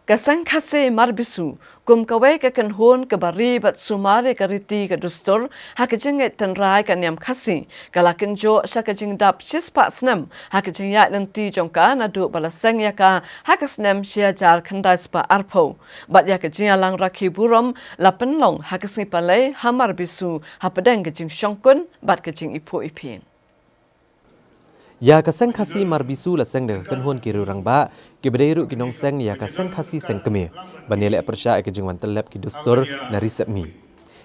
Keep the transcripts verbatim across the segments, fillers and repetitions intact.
Ka Seng Khasi Marbisu, kum kawei ka kynhun kaba ri bad sumar ïa ka riti ka dustur, ha ka jingngeit tynrai ka niam Khasi, ka la kynjoh sha ka jingdap shispah snem, ha ka jingïaid lynti jong ka naduh ba la seng ïa ka, ha ka snem shi hajar khyndai spah arphew. Bad ïa ka jingïalang rakhe burom, la pynlong, ha ka sngi Palei, ha Marbisu, hapdeng ka jingshongkun, bad ka jingiphuh iphieng. Ïa ka Seng Khasi Marbisu la seng da ka kynhun ki riew rangbah, kiba dei ruh ki nongseng ïa ka Seng Khasi Seng Kmie, ban ïaleh pyrshah ïa ka jingwan tyllep ki dustur na Ri Sepngi.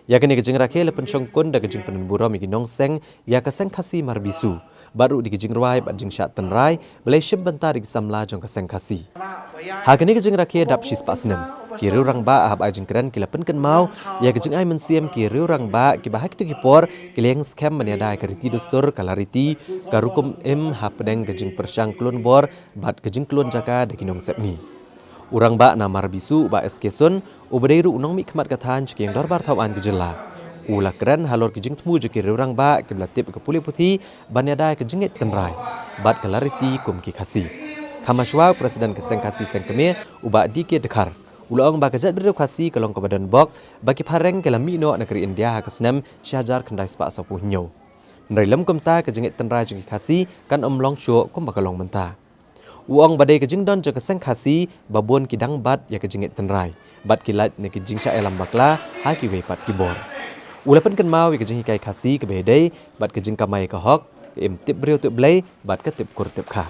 Ïa kane ka jingrakhe la pynshongkun da ka jingpynburom ïa ki nongseng ïa ka Seng Khasi Marbisu, bad ruh da ki jingrwai bad jingshah tynrai, ba la shim bynta da ki samla jong ka Seng Khasi. Ha kane ka jingrakhe dap shispah snem, ki riew rangbah haba ai jingkren ki la pynkynmaw ïa ka jingai mynsiem ki riew rangbah kiba ha kito ki por ki la ïeng skhem ban ïada ïa ka riti dustur, ka la riti, ka rukom im hapdeng ka jingpyrshang klunbor bad ka jingklun jaka da ki nongsepngi. U rangbah na Marbisu, u Bah S K Sun, uba dei ruh u nongmihkhmat ka thaiñ sha ka ïing dorbar thaw aiñ ka jylla, u la kren halor ki jingthmu jong ki riew rangbah kiba la tip ïa ka pule puthi ban ïada ïa ka jingngeit tynrai bad ka la riti kum ki Khasi. Kham hashwa, u President ka Seng Khasi Seng Kmie, u Bah D K Dkhar, u la ong ba ka jaitbynriew Khasi ka long kaba donbok, ba ki phareng ki la mih noh na ka ri India ha ka snem shi hajar khyndai spah sawphew hynñiew. Hynrei lym kumta, ka jingngeit tynrai jong ki Khasi kan ym long shuh kumba ka long mynta. U ong ba dei ka jingdon jong ka Seng Khasi ba bun ki dang bat ïa ka jingngeit tynrai bad ki lait na ki jingshah ïalam bakla ha kiwei pat ki bor. U la pynkynmaw ïa ka jinghikai Khasi kaba ïadei bad ka jingkamai ka hok, ka im tip briew tip Blei bad ka tip kur tip kha.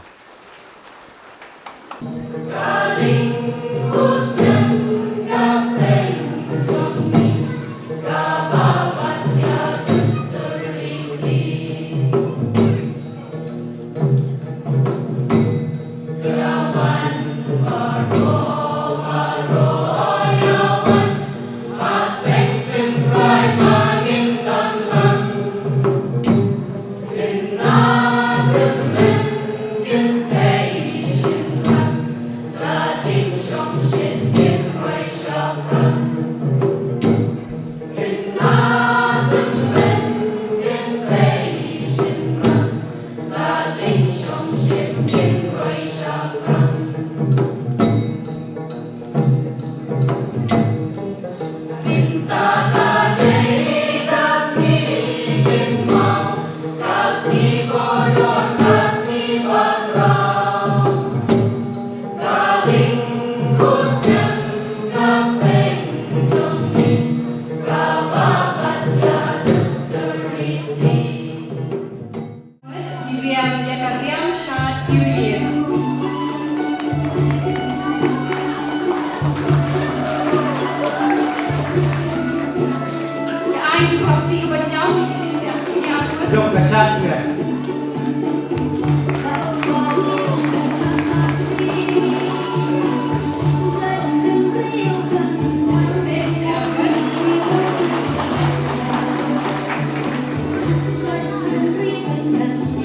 Miriam, ïa ka Riam Shad Uriel. Ïa ai ka phi ba jam, ïa ka Shad Uriel.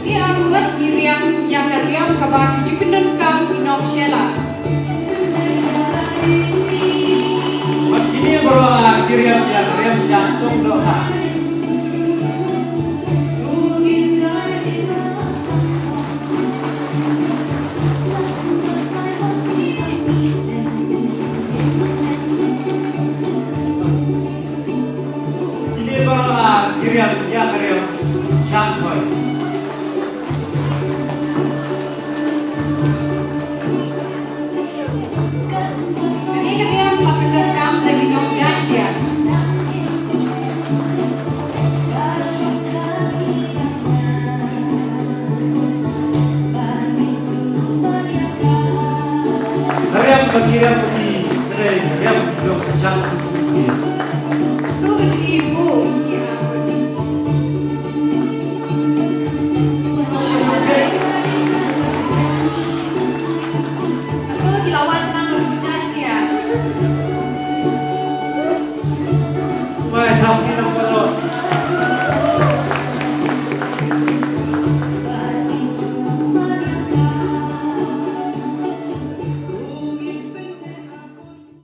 Ki arngut ki riam ïa ka riam kaba ki ju pyndonkam ki nong Shella. Wat kine baroh ar ki riam ïa ka riam sha tong doh ha. Kine baroh ar ki riam ïa ka riam shangthoi. Kane ka riam ka pyndonkam da ki nongïaid riam. Ka riam ka ki riam ka ki, ka dei ka riam jong ka shang ka ki.